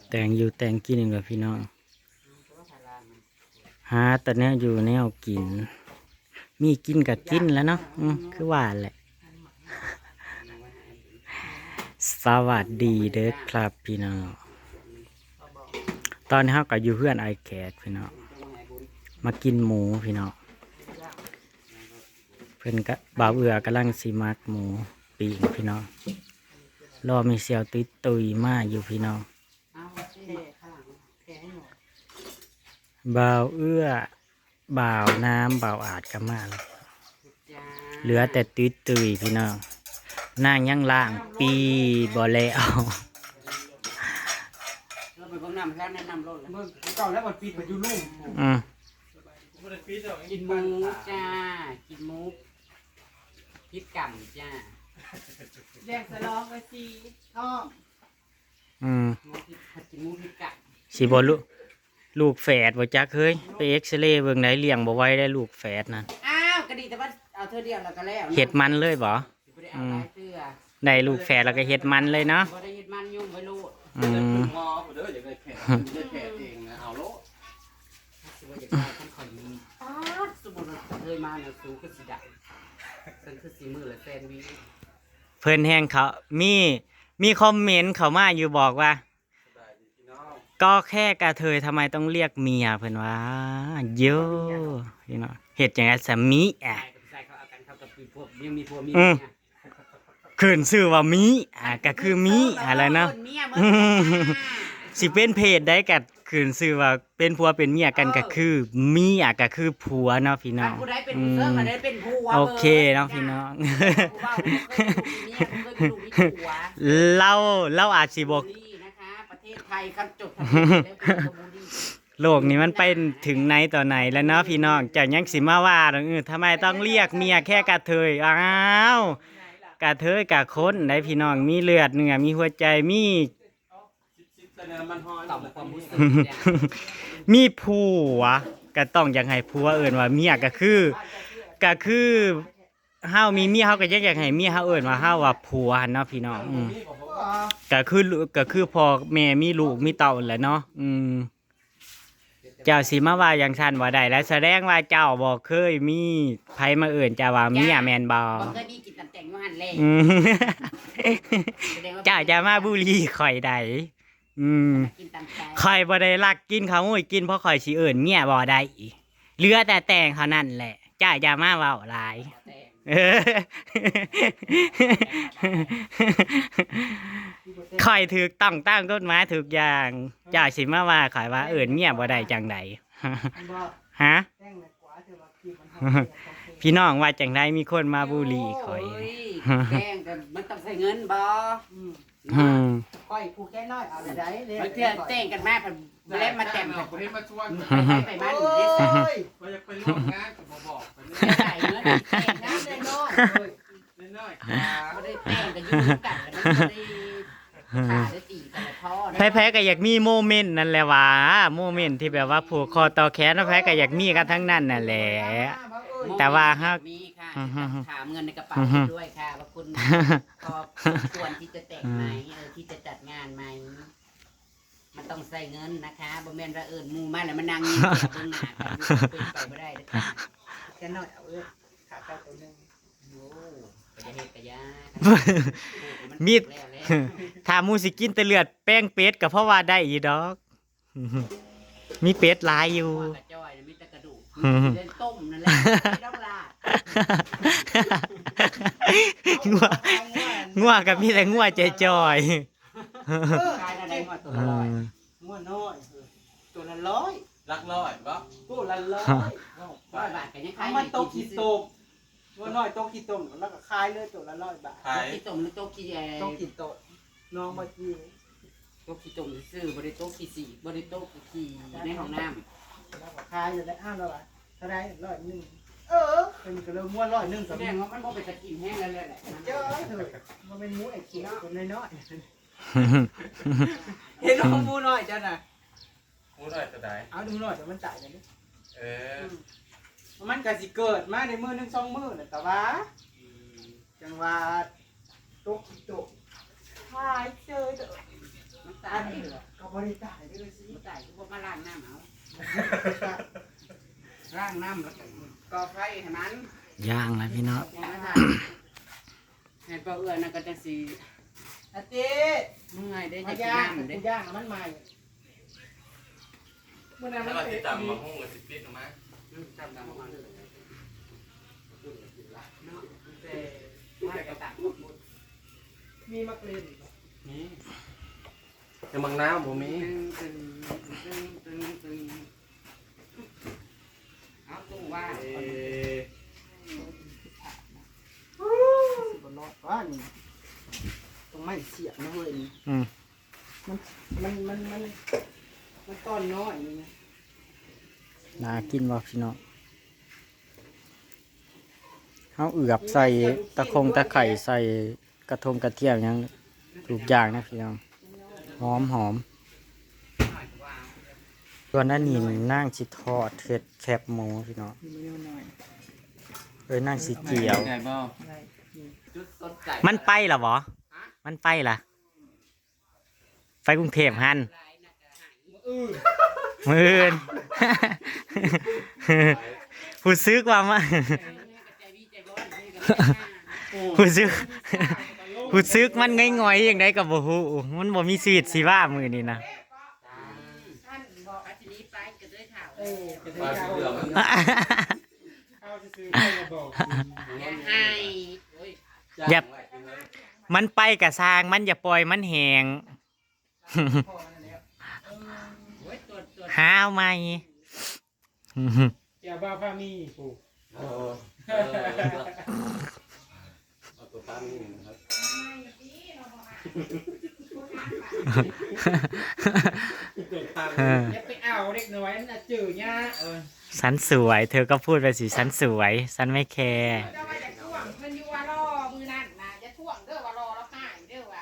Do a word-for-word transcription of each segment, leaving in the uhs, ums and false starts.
แต่งอยู่แต่งกินนี่แหละพี่น้อง หาแต่แนวอยู่แนวกิน มีกินก็กินแล้วเนาะ อืม คือว่าแหละ สวัสดีเด้อครับพี่น้อง ตอนนี้เราก็อยู่เฮือนอ้ายแขกพี่น้อง มากินหมูพี่น้อง เพิ่นก็ บ่าวเอื้อกำลังสิหมักหมูปิ้งพี่น้อง รอแม่เสี่ยวตุ้ยๆมาอยู่พี่น้อง บ่าวเอื้อ บ่าวน้ำ บ่าวอาจก็มาแล้ว จ้า เหลือแต่ตุ้ยๆพี่น้อง นางยังล้างปีบ่แล้ว เราไปเบิ่งน้ำแถวแนะนำโลดเลย เบิ่งเก่าแล้วมันปิดไปอยู่ลุ่ม อืม กินหมูจ้า กินหมู พิษกรรมจ้า แดงสะลองไปสิท้อง อืม หมูพิษ ผัดกินหมูพิษกรรม สิบ่ลูก ลูกแฝดบ่จักเฮ้ย ไปเอ็กซเรย์เบิ่งได้ เลี้ยงบ่ไหวได้ลูกแฝดนั่น อ้าว ก็ดีแต่ว่าเอาเทื่อเดียวแล้วก็แล้วเนาะ เฮ็ดมันเลยบ่ สิบ่ได้เอาหลายเทื่อ ได้ลูกแฝดแล้วก็เฮ็ดมันเลยเนาะ บ่ได้เฮ็ดมัน ยุ่งไว้โลด อืม หมอผู้เด้อ อยากได้แฝด อยากได้แฝดเองนะ เอาโลด สิว่าอยากได้คันข่อยมี ป๊าด สมมุติว่าเคยมาแล้ว สูคือสิได้ ฉันคือสิมื้อละแสนวิว เพิ่นแฮงเขา มี มีคอมเมนต์เข้ามาอยู่บอกว่า ก็แค่กระเทยทำไมต้องเรียกเมีย เพิ่นว่า โย่ พี่น้อง เฮ็ดจั่งใด๋ซะ มีอะ ใช่ ใช่ เขาเอากัน เขากับพวกยังมีผัวมี อืม เมีย ขึ้นชื่อว่ามี อ่ะ ก็คือมี อะไรเนาะ เอิ้นเมียหมด อืม จ้า สิเป็นเพศใดก็ขึ้นชื่อว่าเป็นผัวเป็นเมียกัน เออ ก็คือมี อ่ะ ก็คือผัวเนาะพี่น้อง ผู้ใดเป็นผู้เซิง อืม ก็ได้เป็นผัว โอเคเนาะ เบิด พี่น้อง จ้า ผู้บ่าวบ่เคยมีลูกมีเมีย บ่เคยมีลูกมีผัว เรา เราอาจสิบ่ นี่นะคะ ประเทศไทยเขาจดทะเบียนแล้วเป็นบูลลี่ โลกนี้มันไปถึงไหนต่อไหนแล้วเนาะพี่น้อง เจ้ายังสิมาว่าดอก เออ ทำไมต้องเรียกเมียแค่กระเทย อ้าว กระเทยกับคนได้พี่น้อง มีเลือดเนื้อ มีหัวใจ มี ต่อมความรู้สึกเนี่ย มีผัว ก็ต้องอยากให้ผัวเอิ้นว่าเมีย ก็คือ ก็คือ เฮามีเมีย เฮาก็ยังอยากให้เมียเฮาเอิ้นว่าเฮาว่าผัวหั่นเนาะพี่น้อง อืม ก็คือ ก็คือพ่อแม่มีลูกมีเต้าหั่นแหละเนาะ อืม เจ้าสิมาว่าจั่งซั้นบ่ได้ แล้วแสดงว่าเจ้าบ่เคยมีไผมาเอิ้นเจ้าว่าเมีย จ้า แม่นบ่ บ่เคยมีกินตำแตงอยู่หั่นแหละ อืม แสดงว่า เจ้าจะมาบูลลี่ข้อยใด อืม กินตามใจ ข้อยบ่ได้ลักกินข้าวมุ้ยกิน เพราะข้อยสิเอิ้นเมียบ่ได้ เหลือแต่แตงเท่านั้นแหละ เจ้าอย่ามาเว้าหลาย แตง เออ ข้อยถูกต้องตามกฎหมายทุกอย่าง เจ้าสิมาว่าข้อยว่าเอิ้นเมียบ่ได้จั่งใด บ่ ฮะ แตงน่ะกว่าแต่ว่าคือมันหอม พี่น้องว่าจั่งใด มีคนมาบูลลี่ข้อย โอ้ย แตงก็มันต้องใช้เงินบ่ อืม อืม ข้อยผู้แค่น้อยเอาได้เลย บางเทื่อแต่งกันมา เพิ่นบ่ได้มาแต่ง เพิ่นบ่ได้มาชวน ไปไผไปมัน โอ้ย ว่าอยากไปร่วมงานก็บ่บอกเพิ่น จ่ายเงินแต่งงานน้อยๆ น้อยๆ อ่า บ่ได้แต่งกันอยู่กัน แล้วมันบ่ได้ ขาได้ตีกันแล้วพอนะ ไผๆก็อยากมีโมเมนต์นั่นแหละว่า โมเมนต์ที่แบบว่าผูกคอต่อแขน ไผๆก็อยากมีกันทั้งนั้นนั่นแหละ แต่ว่าเฮา มีค่ะ อือฮึ ถามเงินในกระเป๋า อือฮึ ด้วยค่ะ ว่าคุณพอสมควรที่จะแต่งไหม อืม เออ ที่จะจัดงานไหม มันต้องใช้เงินนะคะ บ่แม่นว่าเอิ้นหมู่มาแล้วมานั่งเบิ่งหน้ากัน เป็นไปบ่ได้เด้อค่ะ แค่น้อยเอาเอิ้น ขาไก่ตัวหนึ่ง โอ้ กะยาเฮ็ดกะยา มีด แล้วแหละ ถ้าหมู่สิกินแต่เลือดแป้งเป็ดก็เพราะว่าได้อยู่ดอก มีเป็ดหลายอยู่ งัวกะจ้อย มีแต่กระดูก อืม เล่นต้มนั่นแหละ ไม่ต้องลาบ งัว งัวก็มีแต่งัวจ่อยๆ เออ ขายอะไรงัวตัวละร้อย อืม งัวน้อย เออ ตัวละร้อย หลักร้อยบ่ ตัวละร้อย ร้อยบาทก็ยังขาย เอามาตกขี้ตม งัวน้อยตกขี้ตม แล้วก็ขายเลยตัวละร้อยบาท ขาย ตกขี้ตมหรือตกขี้ เอ่อ ตกขี้ตม น้องบ่จี ตกขี้ตมซื่อๆ บ่ได้ตกขี้สี บ่ได้ตกขี้ในห้องน้ำ แล้วก็ขายเลย อ้าว แล้วว่าเท่าไหร่ ร้อยหนึ่ง เออ เป็นก็เลยงัวร้อยหนึ่ง แสดงว่ามันบ่เป็นตะกินแห้งแล้วแหละ เจ้าเถอะ มันเป็นหมูไอ้เขียวตัวน้อยๆ เห็นว่าหมูน้อยเจ้าน่ะ หมูน้อยตัวใด เอาดูหน่อย เดี๋ยวมันตายกันดิ เออ อืม มันก็สิเกิดมาในมื้อหนึ่งสองมื้อน่ะ แต่ว่า จังหวะตกขี้ตก หายเจอเด้อ มันตายเหรอ ก็บ่ได้ตายเด้อสิ มันตายคือบ่มาล้างน้ำเอา ล้างน้ำแล้วก็ก่อไฟให้มัน ย่างแล้วพี่น้อง ให้ป้าเอื้อนั่นก็จังสิ อาติ เมื่อยเด้ มา จะกิน ย่าง น้ำเด้ กูย่างแล้วมันใหม่ เมื่อนั้น ถ้า มัน เรา เตะ จะตำมาหุ้งกับสิบปิดออกมา อืม ตำตำมาหุ้ง เนาะ แต่ว่าจะตำ มีมะเกลือ นี่ แต่บางน้ำบ่มี ตึง ตึง ตึง ตึง ตึง ตึง เอาตู้ว่า เอ บ่รอดว่านี่ ต้องไม่เสียบนะเว้ย อืม มัน มัน มัน มัน มันตอนน้อยนี่นะ น่ากินบ่พี่น้อง เฮาเอือบใส่ตะคงตะไคร้ ใส่กระทงกระเทียมหยังทุกอย่างนะพี่น้อง หอมหอม ส่วนอันนี้นางสิทอดเฮ็ดแคบหมูพี่น้อง เอ้ย นางสิเจียว ได้บ่ ได้ จุดสนใจ มันไปละบ่ ฮะ มันไปละ ไปกรุงเทพฯหั่น มื้ออื่น มื้ออื่น รู้สึกว่ามา รู้สึก รู้สึกมันง่อยๆ จั่งใดก็บ่ฮู้ มันบ่มีชีวิตชีวามื้อนี้นะ ท่านบอกอาทิตย์นี้ไปก็เลยถาม เออ ก็เลยเอา เอาซื่อๆ ไปก็บอก อย่าให้ โอ้ย อย่า มันไปกะซ่างมัน อย่าปล่อยมันแห้ง โอ้ย ตรวจ ตรวจ หาเอาใหม่ เจ้าบ่าวพามีผู้ เออ เออ เอาตัวพามีนะครับ ตัวพามี เออ อย่าไปเอาเด็กน้อยนะ จื้อยาก เออ ฉันสวย เธอก็พูดไปสิ ฉันสวย ฉันไม่แคร์ เจ้าว่าจะท่วงเพิ่นอยู่ว่ารอมื้อนั้นนะ จะท่วงเด้อว่ารอแล้วหายเด้อว่ะ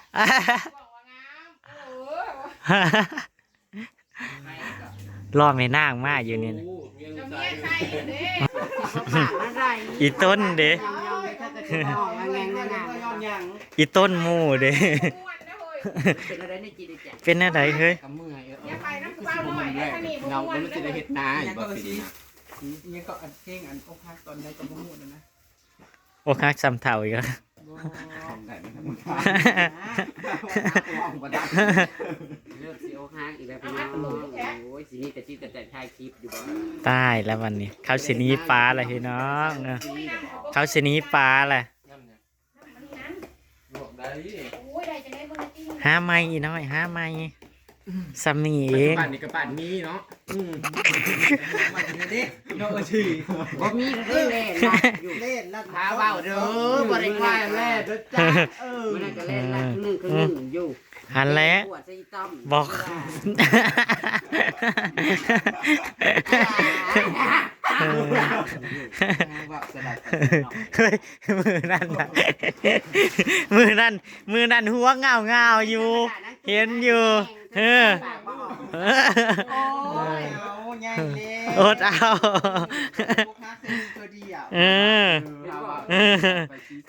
ท่วงว่างาม เออ รอแม่นางมาอยู่นี่นะ โอ้ เวียง เจ้า จัน เมีย ทร์ ใส่เด้ ปากอะไร อีต้นเด้ ย้อนหยัง อีต้นหมู่เด้ ม่วนนะเฮ้ย เป็นอะไรในจิตในใจ เป็นอะไรเฮ้ย กำเมื่อย เออ อย่าไปนะ คือสิบ่ม่วนเลย เงา มันสิได้เฮ็ดนาอีกบ่สิ ยังก็อันเพลงอันอกหักตอนใดก็บ่ฮู้นะนะ อกหักซ้ำเฒ่าอีกแล้ว บ่ ของได้มันธรรมดา ของบ่ได้ เริ่มสิอกหักอีกแล้วพี่น้อง โอ้ย สิมีแต่จิตแต่ใจถ่ายคลิปอยู่บ่ ตายแล้ววันนี้ เขาสิหนีปลาแล้วพี่น้องเนอะ เขาสิหนีปลาแหละ บอกได้ หาใหม่อีน้อย หาใหม่ ซ้ำนี่เอง ปัจจุบันนี่ก็ปานนี้เนาะ อืม มันจะเด้เนาะ เออ สิ บ่มีเด้ เล่นลัดอยู่ เล่นลัด หาเว้าเด้อ บ่ได้ว่าแล่เด้อจ้า เออ มื้อนั้นก็เล่นลัดหนึ่งคือหนึ่งอยู่ หันแหละ ปวดซะอีต้อม บอก เออ ว่าสลัดกันเนาะ เฮ้ย มื้อนั้นน่ะ มื้อนั้น มื้อนั้นหัวเงาๆอยู่ เห็นอยู่ เออ โอ้ย เอาใหญ่เลย อดเอา พวกฮักเซนตัวเดียว เออ เออ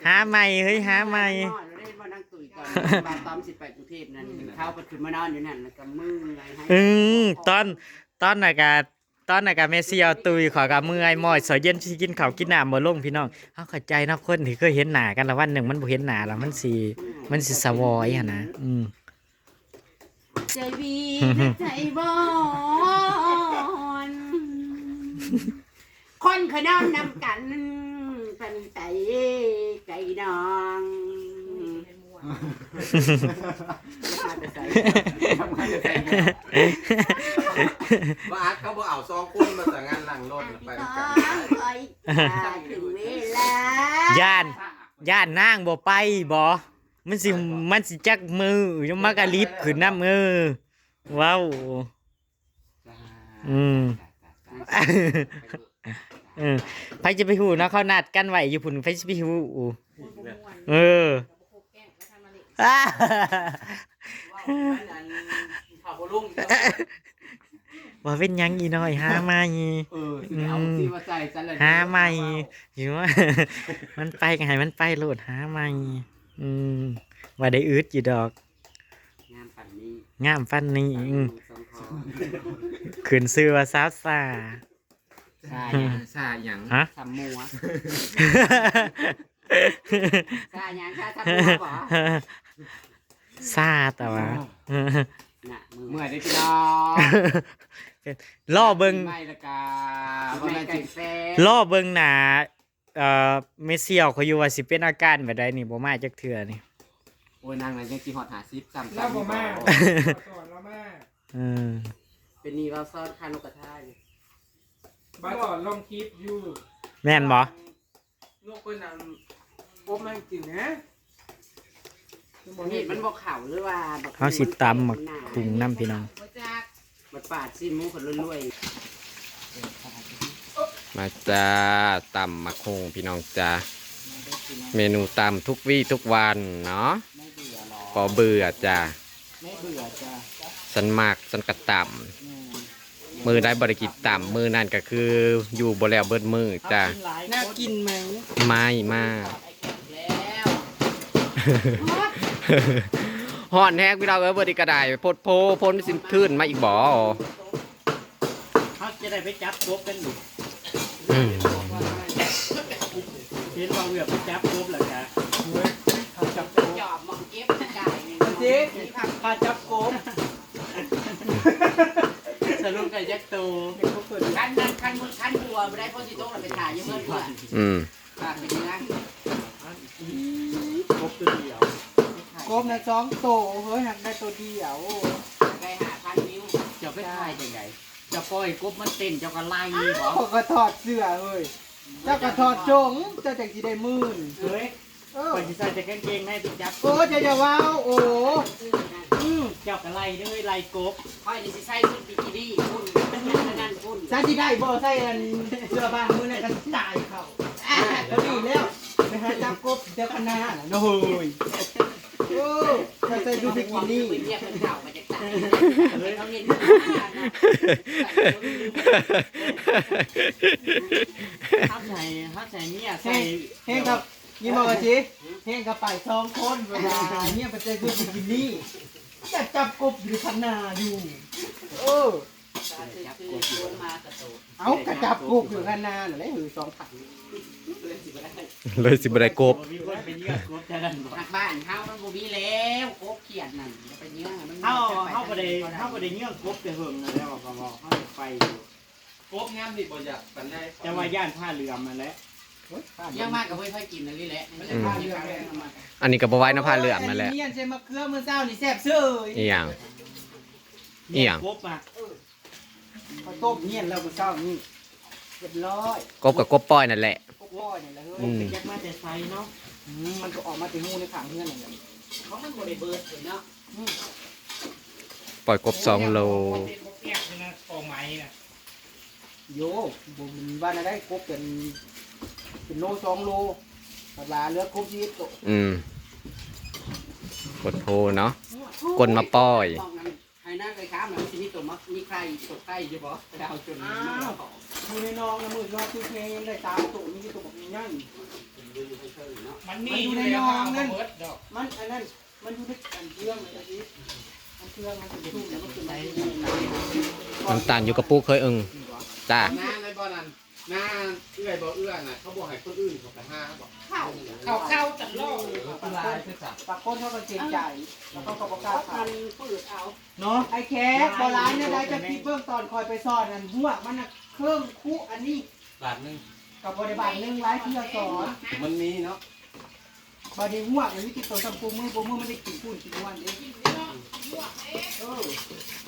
หาใหม่ เฮ้ย หาใหม่ เล่นบ่นั่งตุ๋ยก่อน บ่าวต้อมสิไปกรุงเทพฯนั่น เขาก็ขึ้นมานอนอยู่นั่น แล้วก็เมื่อยให้ อืม ตอน ตอนน่ะกะ ตอนน่ะกะแม่เสี่ยวตุย ข้อยกะเมื่อย ม้อยซอยเย็นสิกินข้าวกินน้ำบ่ลงพี่น้อง เฮาเข้าใจเนาะ คนที่เคยเห็นหน้ากันละวันหนึ่งมันบ่เห็นหน้าแล้วมันสิ มันสิสะวอยหั้นนะ อืม ใจวีและใจบอน คนเคยนอนนำกัน เป็นไตไก่นอง มาแต่ไส มาแต่ไส ว่าอัดเขาบ่เอาสองคนมาแต่งงานหลังรถไปกัน คอยถึงเวลา ย่าน ย่านนางบ่ไปบ่ มันสิ มันสิจักมือ ยังมากะลิบขึ้นนำ เออ เว้า อืม เออ ไผจะไปฮู้เนาะ เขานัดกันไว้อยู่พุ้น ไผสิไปฮู้ เออ เว้าอันนั้น เขาบ่ลง ว่าเป็นหยังอีน้อย หาใหม่ เออสิไปเอาที่มาใส่ซะเลย หาใหม่ อยู่ว่า มันไปก็ให้มันไปโลด หาใหม่ อืม ว่าได้อึดอยู่ดอก งามปันนี้ งามปันนี้ ปัน อืม สองคอ ขึ้นชื่อว่าสาวซ่า ซาหยัง ซาหยัง ฮะ สามมัว ซาหยังซาสามมัวบ่ ซ่าแต่ว่า น่ะมือ เมื่อยได้อพี่น้อง ล่อเบิ่ง ไม่ละกา แม่ไก่แซ่ ล่อเบิ่งหน้า เอ่อ เมเซียวเขาอยู่ว่าสิเป็นอาการแบบใดนี่ บ่มาจักเทื่อนี่ โอ้ยนางนั้นยังสิฮอดห้าสิบซ้ำๆ เราบ่มา อยู่ สอนเรามา เออ เป็นนี่เราซ้อนคานกกระทาอยู่ บาสอนลงคลิปอยู่ แม่นบ่ นกเป็นนางอบมันกินนะ นี่มันบ่เข่าหรือว่าแบบ เฮาสิตำหมากคุงนำพี่น้อง มันปาดสิ้นหมูคนรวย มาจ้าตำหมากคุงพี่น้องจ้า เมนูตำทุกวี่ทุกวันเนาะ ๆไม่เบื่อหรอ บ่เบื่อจ้า ไม่เบื่อจ้ะ ฉันมักฉันกะตำ อืม มื้อใดบ่ได้กินตำมื้อนั้นก็คืออยู่บ่แล้วเบิดมื้อจ้า น่ากินไหม ไม่มาก แล้ว ฮ้อนแฮงพี่น้องเอ้ย เบิดอีกกระไดโพดโพพ้นสินทื่นมาอีกบ่ เขาจะได้ไปจับกบกันอยู่ อืม เห็นว่าเอือบไปจับกบแล้วจ้ะเขาจับกบ จอบมองเก็บกระจายนี่ มาสิพาจับกบสรุปได้จักโต คันนั้นคันมือคันหัวไม่ได้เพราะสิโต๊ะเราไปถ่ายยังเมื่อเพื่อน อืม ปากเป็นยัง กบตัวเดียว กบนะสองโตเฮ้ยหักได้ตัวเดียว ได้หาพันวิว จะไปถ่ายจังไดจะปล่อยกบมันเต้นเจ้าก็ไล่ อ้าว บ่ ข้อยก็ถอดเสื้อเฮ้ย เจ้าก็ถอดจง เจ้าจังสิได้หมื่น เฮ้ย เออ ไปสิใส่แต่กางเกงในไปจับ โอ้เจ้าอย่าเว้าโอ้ ซื้อนั่น อืม เจ้าก็ไล่เด้อไล่กบ ค่อยนี่สิใส่ชุดบิกินี่คุณนั่นคุณ ซาสิได้บ่ใส่อันเสื้อบางมื้อนั้นก็ตายเขาก็ดีแล้วไปหาจับกบเจ้าคณะน่ะเนาะเฮ้ยโอ้ถ้าใส่ดูบิกินี่ เรียกเป็นเก่ามาจากต่างเขาเห็น ฮับใส่ฮับใส่เนี่ยใส่ เฮ้งครับ นี่บอกว่าสิเฮ้งกับไปสองคนเวลาเนี่ยไปเจอดูบิกินี่จะจับกบอยู่คณะอยู่เออ คือคือคนมากระโต เอากระจับกบอยู่คณะน่ะเลยหือสองถัง เลยสิบ่ได้กบ มีคนไปเยือกกบจะนั่นบ่ ทางบ้านเฮามันบ่มีแล้วกบเขียดนั่นไปเยือกมัน เฮาเฮาบ่ได้เฮาบ่ได้เยือกกบแต่เฮิงนะแล้วก็บอกเฮาไปอยู่ กบงามนี่บ่อยากปานใด แต่ว่าย่านผ้าเหลืองนั่นแหละ ยังมากกับเพื่อนกินนั่นนี่แหละ อันนี้ก็บ่ไหวเนาะผ้าเหลืองนั่นแหละ เนียนใส่มะเขือมื้อเช้านี่แซ่บเซ้ย อีหยัง อีหยัง กบอ่ะ ข้าวต้มเนียนแล้วมื้อเช้านี่เรียบร้อย กบกับกบปอยนั่นแหละ กบปอยนี่แหละเฮ้ย อืม จักมาแต่ไสเนาะ อืมมันก็ออกมาแต่หูในข้างเฮือนนั่นแหละ เขามันบ่ได้เบิดเลยเนาะ ปล่อยกบสองโล โยบ่มีว่านะได้ครบเป็นเป็นโลสองโลปลาเหลือครบชีวิตโต อืมกดโพเนาะ กดมาปล่อย มองนั้นให้นั่งเลยครับมันสิมีตัวมักมีไข่ตัวไข่อยู่บ่ไปเอาจน อ้าวอยู่ในน้องนะมือน้องคือเพลงยังได้ตามโตมีตัวบอกง่าย มัน มั มี นอยู่ในน้องนั่นมันอันนั้นมันอยู่ในอันเครื่องเลยอันนี้อันเครื่องมันเป็นจุ่มแล้วมันเป็นอะไร น้ำตาลอยู่กระปุกเคยเอิงจ้า หน้าในบ่อนั้นหน้าเอื้อยบ่เอื้อน่ะ เขาบอกให้คนอื่นเขาไปหาบอก เขาเข้าตลอด ปากคนเขาก็เสียใจแล้วเขาก็ประกล้าศ มันปืดเอา เนาะไอ้แขกบ่ร้ายเนี่ยได้จะคิดเบื้องตอนคอยไปสอนอันหัวมันน่ะเครื่องคุอันนี้ บาทหนึง กับบริบาลหนึ่งร้ายเพื่อสอน มันมีเนาะ บาดนี้หัวมันมีติดตัวสำปูมือปูมือมันได้กินปูนกินวันเองเออ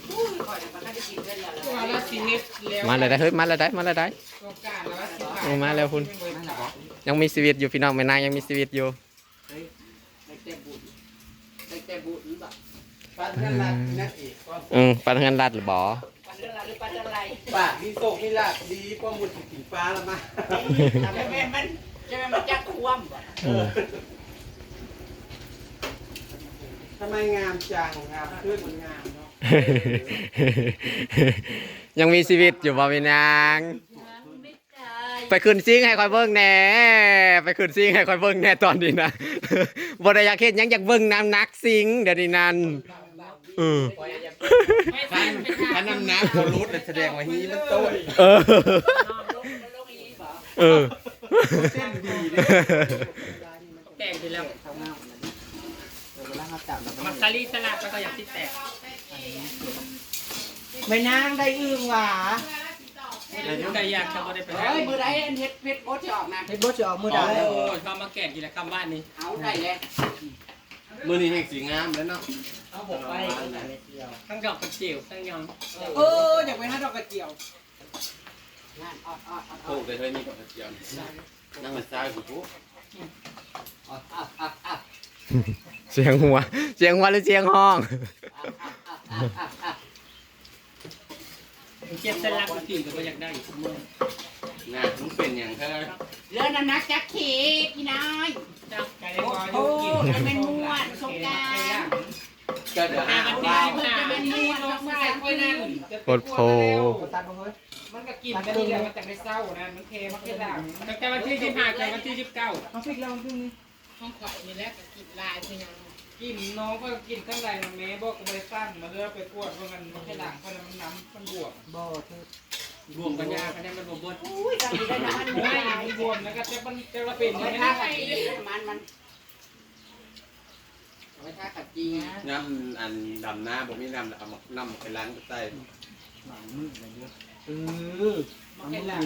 อุ้ยข่อยน่ะมันก็ได้กินเพิ่นแล้ว ตัวละสิบเอ็ดแล้ว มาเลยได้เฮ้ย มาเลยได้ มาเลยได้ ต้องการละสิบ โอ้มาแล้วคุณ ยังมีชีวิตอยู่พี่น้องแม่นางยังมีชีวิตอยู่ ได้แต่บุญได้แต่บุญแบบ ปันนั่นละนักเอกก็ อืมปันเฮือนรัดหรือบ่ ปันเรื่องอะไรหรือปันอะไร ปากมีโชคมีลาภดีป้อมุดสิกินปลาละมา จะแม่นมันจะแม่นมันจักควมบ่ อืม ทำไมงามจังงามขึ้นมันงามเนาะ ยังมีชีวิตอยู่บ่แม่นาง ไปขึ้นซิงค์ให้ข่อยเบิ่งแหน่ ไปขึ้นซิงค์ให้ข่อยเบิ่งแหน่ตอนนี้นะ บ่ได้อยากเฮ็ดหยัง อยากเบิ่งน้ำหนักซิงค์เดี๋ยวนี้นั่น เออ ถ้าน้ำหนักเขาลดเลยแสดงว่าฮีมันโตย เออ เออ เส้นดีเลย แตกอยู่แล้ว เวลาเขาจับแล้วก็ มักซารีสลัดแล้วก็อยากติดแตก ไม่นางได้อึ่งหวา แต่อยากจะบ่ได้ไป เฮ้ยมือใดอันเฮ็ดเฮ็ดโบจะออกนะ เฮ็ดบ่จะออกมือใด โอ้ยเขามาแกะอยู่แล้วคำว่านี้ เอาได้แล้ว มื้อนี้แห่งสีงามแล้วเนาะ เอาผมไป ทั้งดอกกระเจียวทั้งยอง เอออยากไปหาดอกกระเจียว งานออดออดออด โคกได้เท่านี้กับกระเจียวนั่งมาซ้ายกูปุ๊บ เสียงหัว เสียงหัวหรือเสียงห้อง เก็บสลักมากินก็บ่อยากได้อยู่ทุกมื้อ นะมันเป็นอย่างเธอ เรื่องน้ำหนักจักขีดพี่น้อย จักไก่ โอ้โหมันเป็นม่วนสงกราร ก็เดี๋ยว แต่ หา มัน ว่า มีหน้า มันม่วนต้องใส่ค่อยนั่น โคตรโพ ตัดมาเฮ้ย มันก็กินกันนี่แหละมันจังได้เศร้านะมันแค่มันแค่ด่าง ตั้งแต่วันที่สิบห้าจนวันที่สิบเก้า เอาพริกลองครึ่งนึง ของข่อยนี่แหละก็กินหลายพี่น้อง กินน้องก็กินทั้งหลายนะแม่บอกก็บ่ได้สั่งมาเด้อไปกวดว่ามันมันแค่ด่างเพราะมันน้ำมันบวม บ่เธอ รวมปัญญาคะแนนมันบ่เบิด อุ้ยจังได้น้ำมัน ไม่มันบวมแล้วก็จะมันจะระเป็น ไว้ ไม่ ทา ได้ ไข่มันมันเอาไว้ทาขัดจี น้ำอันดำหน้าบ่มีน้ำแล้วเอามาน้ำไปล้างไปใส่ หลังมืออะไรเยอะเออมันนี่แหละ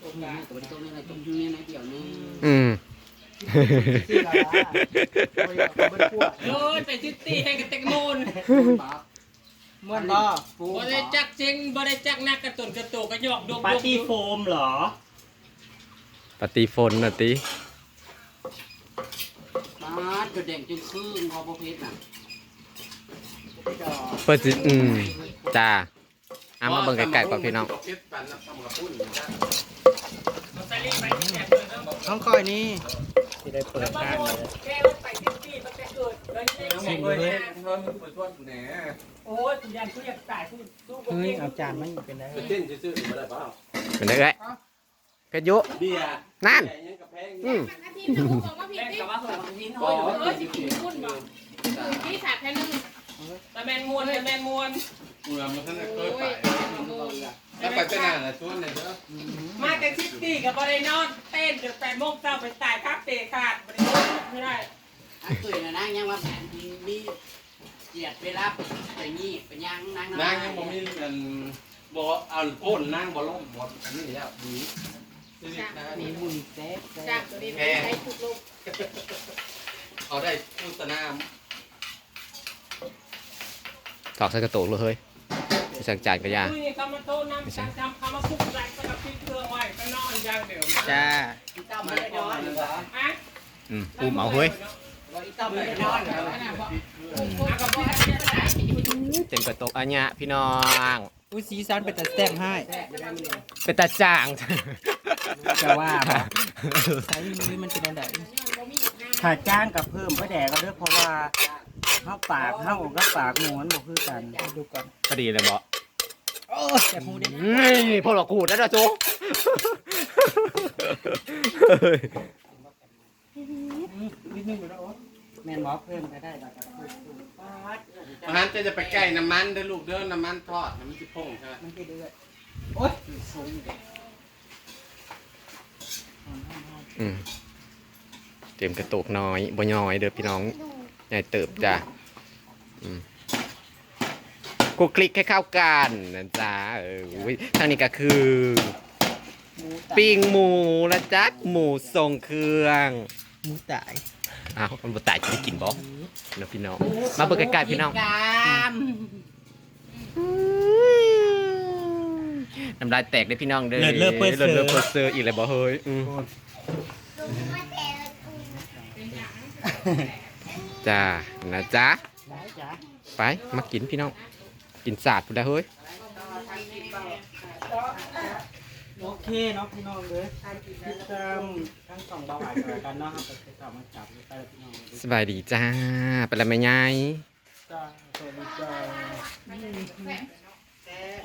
ตัวนี้ตัวนี้ตัวนี้เดียวนึง อืม ที่ละละโอ้ยเขาไม่ได้กวด โอ้ยไปซิตี้ให้กับแตงโมน ม่วนบ่ บ่ได้จักเซ็งบ่ได้จักนักกระตุนกระโตกกระยอกดก ปาร์ตี้โฟมเหรอ ปาร์ตี้โฟมน่ะติ มาดกระเด่งจึงคืนพอพอเพชรน่ะ เพิ่นสิอืมจ้า เอามาเบิ่งใกล้ๆก่อนพี่น้อง เก็บปันน้ำตำกระปุ้นนะ เอาซาลีไปที่แจกเลยเด้อ ห้องคอยนี่ ที่ได้เปิดห้างเลย แกว่าไปซิตี้ตั้งแต่เกิดเลยเนี่ย ชิมเลย เพิ่มเปิดทอดแหน่ โอ้ยกูยันกูอยากตายกูสู้กู เฮ้ย เก่ง เอาจานมาอีกเป็นได้ ไปเต้นซื่อๆมาได้เปล่า เป็นได้เอ้ยเพชรยุ เบียร์ นั่น ยังกระแพง อืม แม่งกับว่าผม อ๋อกินกิน พี่สาดแค่นึง ตะแมนมวนตะแมนมวน เมืองมันท่านเคยไปแล้วไปเจ้าหน้าละชวนเลยเด้อ มาแต่ซิตี้ก็บ่ได้นอนเต้นจนแปดโมงเช้าไปตายครับเตะขาดบ่ได้นอนไม่ได้ อันตุยนะนางยังว่ามีเจียดเวลาไปนี่ไปย่างนาง นางยังบ่มีอันบ่เอาโอนนางบ่ล้มบ่อันนี้แล้วดีชีวิตนาง มีมุนแซ่บแซ่ จา บ กตัวนี้ไปใช้ทุกโลก เขาได้โฆษณา ถอกใส่กระโตกเลยเฮ้ยไปสั่งจานก็ยา นี่เขามาโต้น้ำสั่งทำเขามาคุกอะไรก็มาปิดเครื่องไว้ก็นอนอย่างเดียว จ้า เจ้าไม่ได้นอนหรือวะ ฮะ อืมอุ้มเอาเฮ้ย เจ้าไม่ได้นอนหรือวะ เต็มกระโตกอันเนี้ยพี่น้อง อุ้ยสีสันเป็นตาแซ่บให้ เป็นตาจ่าง จะว่าบ่ใส่มือมันเป็นอะไรถ้าจ้างกับเพิ่มก็แดกก็เด้อเพราะว่าเฮาปากเฮากับปากหมูมันบ่คือกันดูก่อน พอดีเลยบอก โอ้ยแต่พูดได้ นี่พวกเราขูดแล้วนะโจ นิดนึงอยู่แล้วโอ๊ยแม่นบ่เพิ่มก็ได้ดอก อาหารจะจะไปใกล้น้ำมันเด้อลูกเด้อน้ำมันทอดน้ำมันสิพงใช่ไหม มันจะเดือดโอ๊ยสูงอยู่เด้ อืมเตรียมกระโตกน้อยบ่น้อยเด้อพี่น้องใหญ่เติบจ้ะอืมคลุกคลิกให้เข้ากันนะจ๊ะเอออุ๊ยทางนี้ก็คือ หมูตาย ปิ้งหมูนะจ๊ะหมูทรงเครื่อง หมูตาย อ้าวมันบ่ตายจะได้กินบ่เนาะพี่น้องมาเบิ่งใกล้ๆพี่น้อง กาม น้ำลายแตกเลยพี่น้องเด้อ เลิศเลิศเปิดเสิร์ฟ เลิศเลิศเปิดเสิร์ฟอีกเลยบ่เฮ้ยอืมจ้านะจ๊ะ ได้จ้ะ ไปมากินพี่น้อง กินสาดพุ้นละเฮ้ย โอเคเนาะพี่น้องเด้อติดตามทั้งสองเบาหวานกันแล้วกันเนาะครับไปติดตามมาจับไปพี่น้องเด้อ สบายดีจ้าไปละแม่ยาย จ้า สวัสดีจ้า แซ่บ